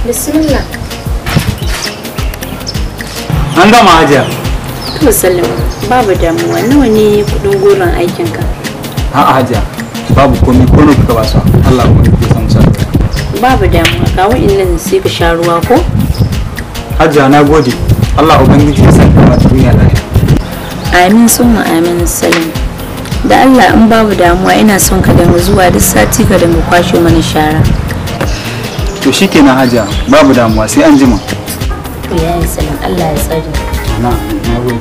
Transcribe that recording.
Bismillah. An gama, Hajiya. To Salim, babu damuwa. Nawa ne kudin goron aikinka? A'a Hajiya, babu komai, ko nawa kika ba su. Allah kuma ya samu sa. Babu damuwa, kawo innan sai ka sha ruwa ko? Hajiya, na gode. Allah Ubangiji ya sa ka ba duniya lafiya. Amin summa amin, Salim. Da Allah in babu damuwa ina son ka dinga zuwa duk sati ka dinga kwashe mana shara. To shikenan Hajiya, babu damuwa, sai an jima. To yayin Salim, Allah ya tsare. Na gode.